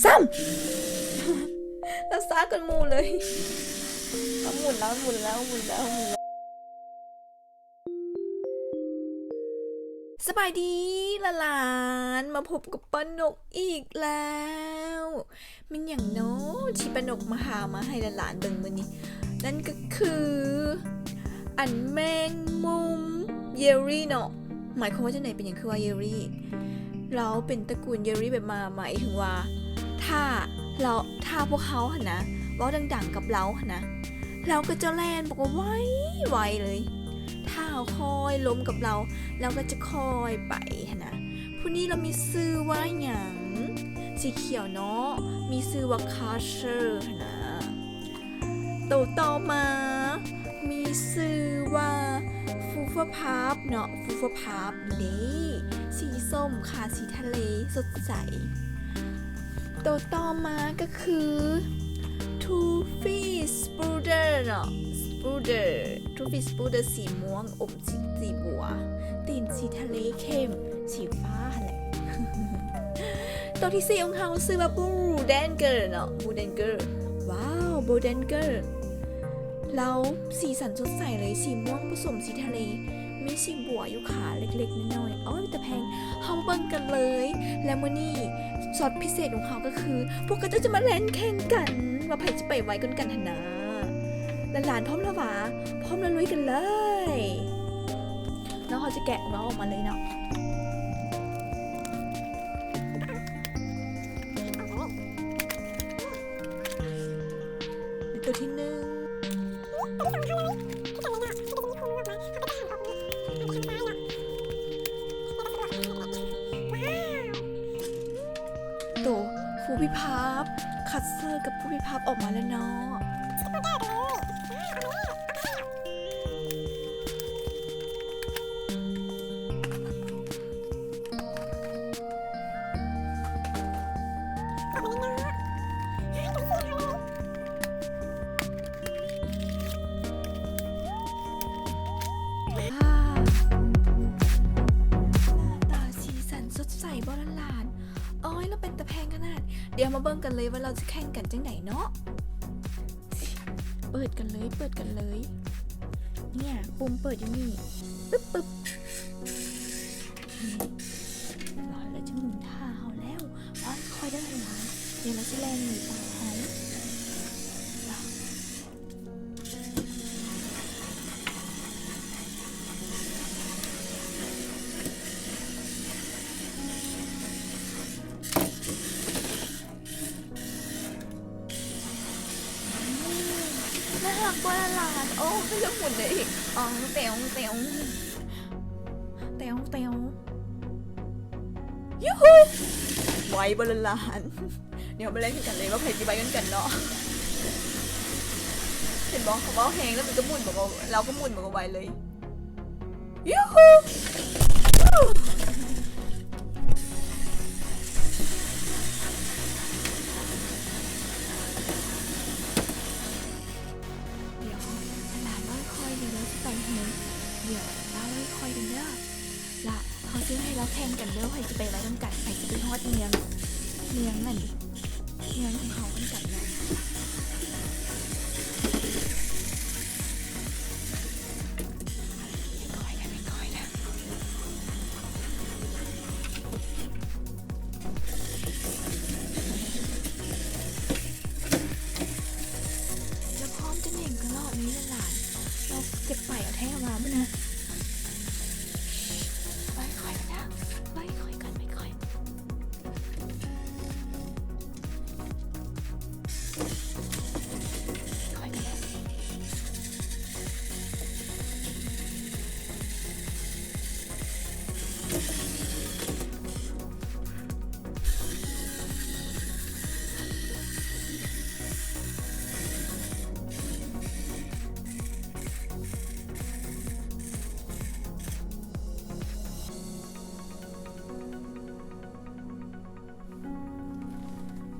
ຊ້ຳ ລາວຊ້າກວ່າໝູ່ເລີຍ. ເອົາ ໝູນແລ້ວ ໝູນແລ້ວ ໝູນແລ້ວ ໝູນແລ້ວ. ສະບາຍດີຫຼານໆ ມາພົບກັບປ້ານົກອີກແລ້ວ. ແມ່ນຫຍັງນໍທີ່ປ້ານົກມາຫາມາໃຫ້ຫຼານໆເບິ່ງມື້ນີ້? ນັ້ນກໍຄື ອັນແມງມຸມເຢລລີເນາະ. ໝາຍຄວາມວ່າຈັ່ງໃດ? ເປັນຫຍັງຄືວ່າເຢລລີ? ລາວເປັນຕະກູນເຢລລີແບບວ່າ ໝາຍເຖິງວ່າ ຖ້າລາວ ຖ້າພວກເຮົາຫັ້ນນະ ເວົ້າດັງໆກັບລາວຫັ້ນນະ ລາວກໍຈະແລ່ນແບບວ່າໄວໆເລີຍ. ຖ້າເຮົາຄ່ອຍລົມກັບລາວ ລາວກໍຈະຄ່ອຍໄປຫັ້ນນະ. ຜູ້ນີ້ລາວມີຊື່ວ່າຫຍັງ? ສີຂຽວເນາະ ມີຊື່ວ່າຄາເຊີຫັ້ນນະ. ໂຕຕໍ່ມາມີຊື່ວ່າຟູຟາພາບເນາະ ຟູຟາພາບເດ້ ສີສົ້ມຂາ ສີທະເລສົດໃສ. ໂຕຕໍ່ມາກໍຄືທູຟີສປູເດີເນາະ ສະປູເດີ ທູຟີສປູເດີ ສີມ່ວງ ອົມສີ ສີບົວ ຕີນສີທະເລເຂັ້ມ ສີຟ້າຫັ້ນແຫຼະ. ໂຕທີສີ່ຂອງເຮົາຊື່ວ່າບູເດນເກີເນາະ ບູເດນເກີ. ວ້າວ ບູເດນເກີ ລາວສີສັນສົດໃສເລີຍ ສີມ່ວງປະສົມສີທະເລ ມີສີບົວຢູ່ຂາເລັກໆນ້ອຍໆ. ໂອ້ຍ ຕາແພງ. ເຮົາມາເບິ່ງກັນເລີຍ ແລະ ມື້ນີ້ຊັອດພິເສດຂອງເຮົາກໍຄື ພວກເຂົາເຈົ້າຈະມາແລ່ນແຂ່ງກັນ ວ່າໃຜຈະໄປໄວກ່ອນກັນຫັ້ນນາ. ຫຼານໆ ພ້ອມແລ້ວຫວາ? ພ້ອມແລ້ວລຸຍກັນເລີຍ. ແລ້ວເຮົາຈະແກະອອກມາ ອອກມາເລີຍເນາະ. ໂຕທີໜຶ່ງ ໂຕຟູຟາພາບ ຄາເຊີກັບຟູຟາພາບອອກມາແລ້ວເນາະ. ໜ້າຕາສີສັນສົດໃສບໍ່ຫຼານໆ? ໂອ້ຍ ລາວເປັນຕາແພງຂະໜາດ. ດຽວມາເບິ່ງກັນເລີຍວ່າລາວຈະແຂ່ງກັນຈັ່ງໃດເນາະ. ເປີດກັນເລີຍ ເປີດກັນເລີຍ. ເນີ້ຍ ປຸ່ມເປີດຢູ່ນີ້ ປຶບ ປຶບ. ລາວຈະໝູນທ່າເຮົາແລ້ວ. ໂອ້ຍ ຄ່ອຍເດີຫຼານ. ດຽວລາວຊິແລ່ນໜີຕາມເຮົາ. ໜ້າຮັກບໍ່ຫຼານ? ໂອ້ ກໍຍັງໝູນໄດ້ອີກ. ອໍ ແຕວ ແຕວ ແຕວ ແຕວ. ຢູຮູ້! ໄວບໍ່ລະຫຼານ? ດຽວມາແລ່ນຄືກັນເລີຍວ່າໃຜຊິໄວກວ່າກັນເນາະ. ເຫັນບໍ່? ເຂົາເວົ້າແຮງແລ້ວມັນກໍໝູນ ລາວກໍໝູນ ມັນກໍໄວເລີຍ. ຢູຮູ້! ດຽວ ຫຼານເວົ້າຄ່ອຍໆ ດຽວລາວຊິໄປເຮງ. ດຽວລາວເວົ້າຄ່ອຍໆກັນເດີ. ລະເຮົາຊິໃຫ້ລາວແຂ່ງກັນເດີ ໃຜຊິໄປໄວນຳກັນ ໃຜຊິໄປຮອດເມືອງ ເມືອງນັ້ນ ເມືອງຂອງເຮົານຳກັນເນາະ. ຄ່ອຍໆເດີ ຄ່ອຍໆເດີ. ລາວພ້ອມຈະແຫຍ່ງຕະຫຼອດເລີຍຫຼານ. ລາວຈະໄປເອົາແທ້ວ່າບໍ່ນະ. ໄປຄ່ອຍກັນເດີ ໄປຄ່ອຍກັນ ໄປຄ່ອຍ ຄ່ອຍກັນເດີ.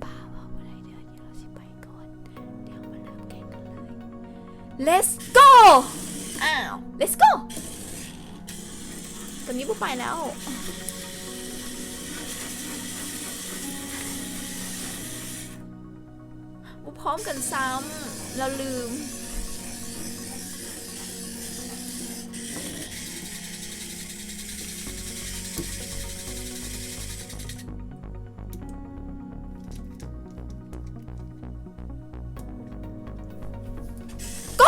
ປ້າເວົ້າບໍ່ໄດ້ເດີ ດຽວລາວຊິໄປກ່ອນ. ດຽວມາເລີ່ມແຂ່ງກັນເລີຍ. Let's go! ອ້າວ Let's go! ຕອນນີ້ບໍ່ໄປແລ້ວ. ບໍ່ພ້ອມກັນຊ້ຳ ລາວລືມ. ໂກ!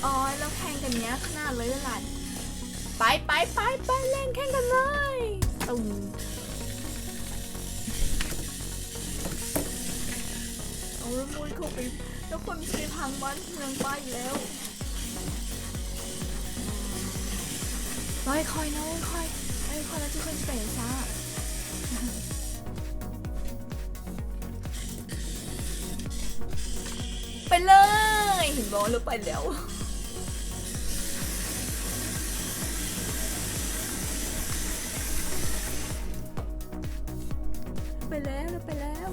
ໂອ້ຍ ລາວແຂ່ງກັນຍາກຂະໜາດເລີຍຫຼານ. ໄປ ໄປ ໄປ ໄປ ແລ່ນແຂ່ງກັນເລີຍ. ຕຸ້ມ. ເອົາລະມຸ້ຍເຂົ້າໄປ ແລ້ວຂ້ອຍຊິໄດ້ພັງບ້ານເມືອງປ້າອີກແລ້ວ. ລອຍຄອຍ ລອຍຄອຍ ລອຍຄອຍ ແລ້ວທຸກຄົນຊິໄປຊ້າ. ໄປເລີຍ ເຫັນບໍ່ ລາວໄປແລ້ວ ໄປແລ້ວ ລາວໄປແລ້ວ.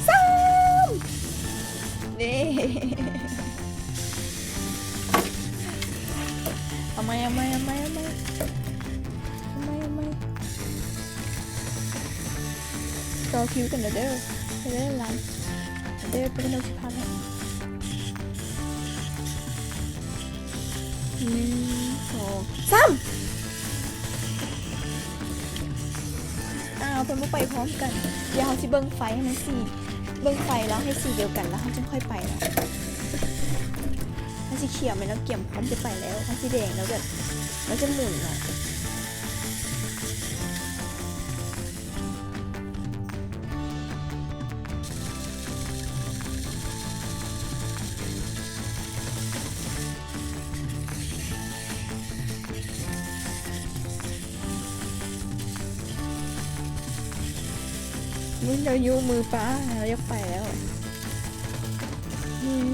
ຊ້ຳ ເດ້ ເອົາໃໝ່ ເອົາໃໝ່ ເອົາໃໝ່ ເອົາໃໝ່ ເອົາໃໝ່ ຕໍ່ຄິວກັນເດີ ເດີ ເດີຫຼານ ເດີ ເປັນໂນຊິພາບໃຫ້. ໜຶ່ງ ສອງ ສາມ ອ້າວ ເພິ່ນບໍ່ໄປພ້ອມກັນ. ດຽວເຮົາຊິເບິ່ງໄຟໃຫ້ມັນສີ ເບິ່ງໄຟແລ້ວໃຫ້ສີດຽວກັນ ແລ້ວເຮົາຈຶ່ງຄ່ອຍໄປເນາະ. ມັນສີຂຽວແມ່ນລາວກຽມພ້ອມຈະໄປແລ້ວ ມັນສີແດງແລ້ວແບບ ລາວຈະໝູນເນາະ. ມື້ລາວຍູ້ມືປ້າ ລາວຢາກໄປແລ້ວ. ໜຶ່ງ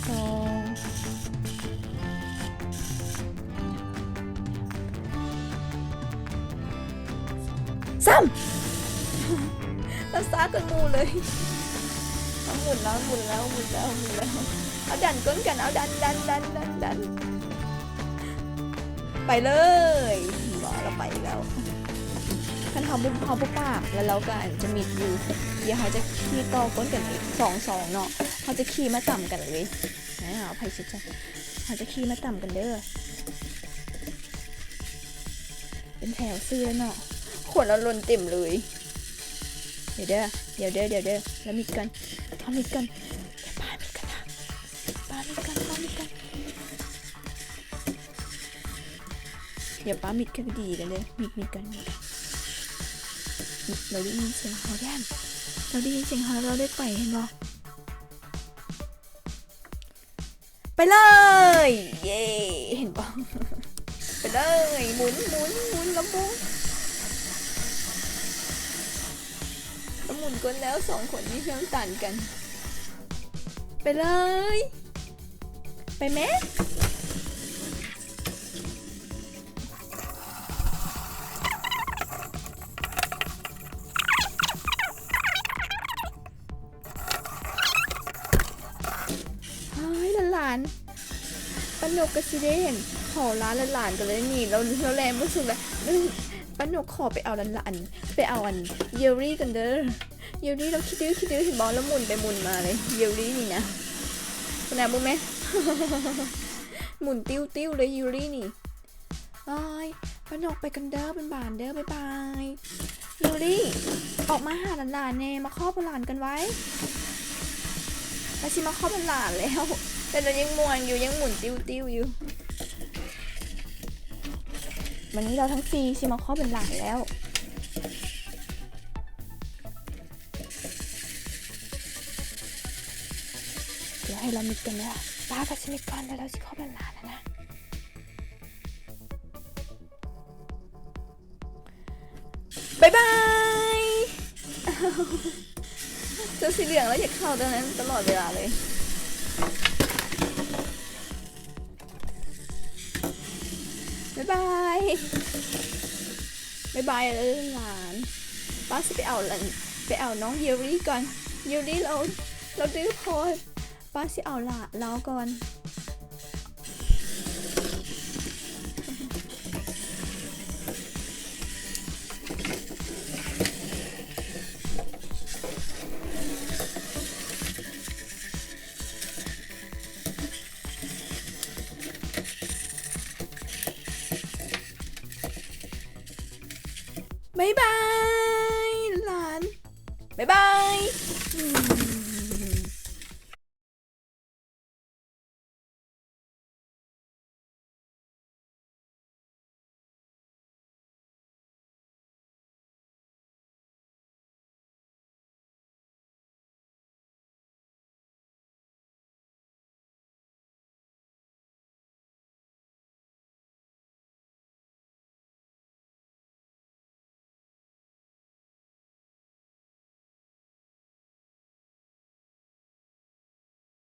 ສອງ ສາມ ລາວຊ້າກວ່າໝູ່ເລີຍ. ເອົາໝູນແລ້ວ ໝູນແລ້ວ ໝູນແລ້ວ ໝູນແລ້ວ. ເອົາດັນກົ້ນກັນ ເອົາດັນ ດັນ ດັນ ດັນ ດັນ. ໄປເລີຍ ເຫັນບໍ່ ລາວໄປແລ້ວ. ຄັນເຮົາບໍ່ ເຮົາບໍ່ປາກ ແລ້ວລາວກໍອັນຈະມິດຢູ່. ດຽວເຮົາຈະຂີ່ຕໍ່ກົ້ນກັນອີກ ສອງສອງເນາະ. ເຮົາຈະຂີ່ມາຕຳກັນເລີຍ. ອາ ເອົາໄຜຊິຈັກ ເຮົາຈະຂີ່ມາຕຳກັນເດີ ເປັນແຖວຊື່ແລ້ວເນາະ. ຄົນລາວຫຼົ່ນເຕັມເລີຍ. ດຽວເດີ ດຽວເດີ ດຽວເດີ ລະມິດກ່ອນ ລະມິດກ່ອນ ປາມິດກ່ອນ ປາມິດກ່ອນ ປາມິດກ່ອນ. ດຽວປາມິດກັນດີກັນເດີ ມິດ ມິດກ່ອນ ມິດ. ລາວໄດ້ຍິນສຽງເຮົາແດນ ລາວໄດ້ຍິນສຽງເຮົາ ລາວໄດ້ໄປ ເຫັນບໍ່? ໄປເລີຍ ເຢ້ ເຫັນບໍ່? ໄປເລີຍ ໝູນ ໝູນ ໝູນ ລຳວົງ ລຳໝູນກົ້ນແລ້ວ ສອງຄົນນີ້ເຊື່ອງຕັນກັນ. ໄປເລີຍ ໄປແມ້. ເຮີ້ຍ ຫຼານໆ ປ້ານົກກໍຊິໄດ້ເຫັນ ຂໍລາຫຼານໆກັນເລີຍນີ້. ລາວ ລາວແລ່ນບໍ່ສຸດລະ. ປ້ານົກຂໍໄປເອົາຫຼານໆ ໄປເອົາອັນ ເຢວຣີກັນເດີ. ເຢວຣີລາວຂີ້ດື້ ຂີ້ດື້ ເຫັນບໍ່? ລາວໝູນໄປໝູນມາເລີຍ ເຢວຣີນີ້ນະ. ພຸ້ນນະ ເບິ່ງແມ້ ໝູນຕິ້ວໆເລີຍ ເຢວຣີນີ້. ໂອ້ຍ ປ້ານົກໄປກ່ອນເດີ ບາຍບາຍເດີ ບາຍບາຍ. ຢູຣິ ອອກມາຫາຫຼານໆແດ່ ມາຄອບຫຼານກັນໄວ້. ລາວຊິມາຄອບຫຼານແລ້ວ ແຕ່ລາວຍັງມ່ວນຢູ່ ຍັງໝູນຕິວໆຢູ່. ວັນນີ້ລາວທັງສີ່ຊິມາຄອບຫຼານແລ້ວ. ດຽວໃຫ້ລາວມິດກ່ອນເດີ. ປ້າກໍຊິມິດກ່ອນ ແລ້ວລາວຊິຄອບຫຼານແລ້ວນະ. ບາຍບາຍ. ເສື້ອສີເຫຼືອງ ລາວຢາກເຂົ້າຕົງນັ້ນຕະຫຼອດເວລາເລີຍ. ບາຍບາຍ. ບາຍບາຍເອີຫຼານ. ປ້າຊິໄປເອົາ ໄປເອົານ້ອງຢູຣິກ່ອນ. ຢູຣິລາວ ລາວດື້ພໍ. ປ້າຊິເອົາລາ ລາວກ່ອນ. ບາຍບາຍຫຼານ. ບາຍບາຍ.